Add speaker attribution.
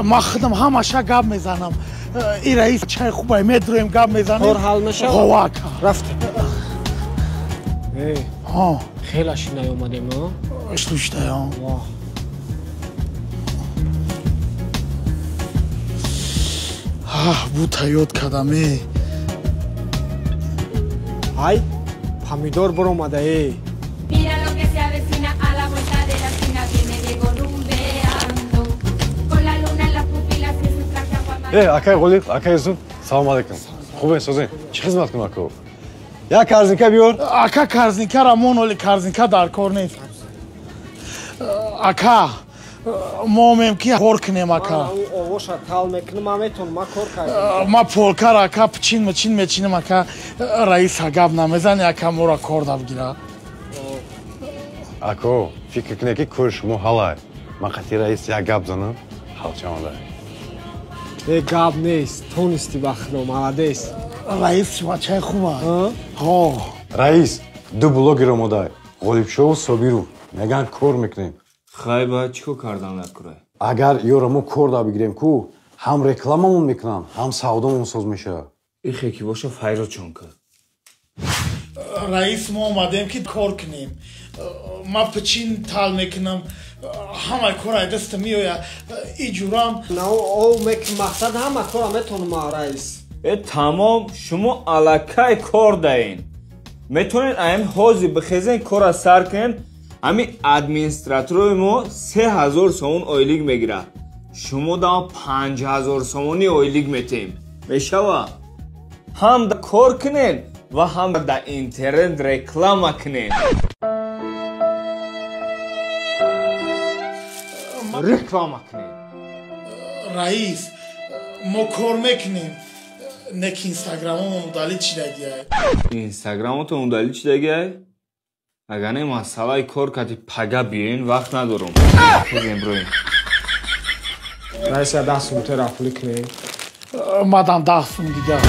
Speaker 1: Ман худам ҳамаша гап мезанам. И раис чай хубай медроем, гап мезанем.
Speaker 2: Кор ҳал мешавад?
Speaker 1: Ҳо, ака.
Speaker 2: Рафтем.
Speaker 1: Ҳо.
Speaker 2: Хеле шинай омадем, а?
Speaker 1: Слушай, а. Бута ёд кардам, э.
Speaker 2: Ай, помидор баромада, э.
Speaker 3: Э, акай Ғолиб, акай Юсуф, салом алейкум. Хубе, созин. Чӣ хизмат кунам, ако? Як корзинка биёр.
Speaker 1: Ака, корзинкара мон, оли корзинка дар кор нест. Ака, мо омем ки кор кунем, ака.
Speaker 2: Овоша тал мекунам, ман метонам, ман кор кардам.
Speaker 1: Ма полкара, ака, пичин мичин мечинам, ака. Раиса гап намезани, ака, моро кор да бигира.
Speaker 3: Ако, фикр кунед ки кори шумо ҳалай. Ман қати раис як гап занам, ҳалчамодай.
Speaker 2: Э, гап нест, тонисти ба худо, молодец.
Speaker 1: Раис бачаи хуба. Ҳо.
Speaker 3: Раис, ду блогер омодай. Ғолибшоҳу Собиров. Меган кор мекунем.
Speaker 4: Хай, ба чӣ кор кардан дар курай?
Speaker 3: Агар ёро мо кор да бигирем ку, ҳам рекламамон мекунанд, ҳам савдомон соз мешавад.
Speaker 4: Ихе ки боша файрочон кард.
Speaker 1: Раис, мо омадем ки кор кунем. Ма пичин тал мекунам, ҳамаи кора даста меояд, иҷурам.
Speaker 2: На, ов мекунам, мақсад ҳама кора метонам, раис.
Speaker 4: Э, тамом, шумо аллакай кор даен. Метонед аем ҳозир бихезен, кора сар кунен. Ҳами администраторои мо 3000 сомон ойлик мегирад. Шумо дама 5000 сомонӣ ойлик метем. Мешава? Ҳам кор кунен ва ҳам дар интернет реклама кунен. Реклама кунем.
Speaker 1: Раис, мо кор мекунем. Не ки инстаграмомон удалить шидагиай.
Speaker 4: Инстаграмотон удалить шидагиай? Агар не масъалаи кор кати пага биёен, вақт надорам. Хезем броем.
Speaker 2: Раис, я 10 сум тера пулӣ кунем.
Speaker 1: Мадам 10 сум дигар.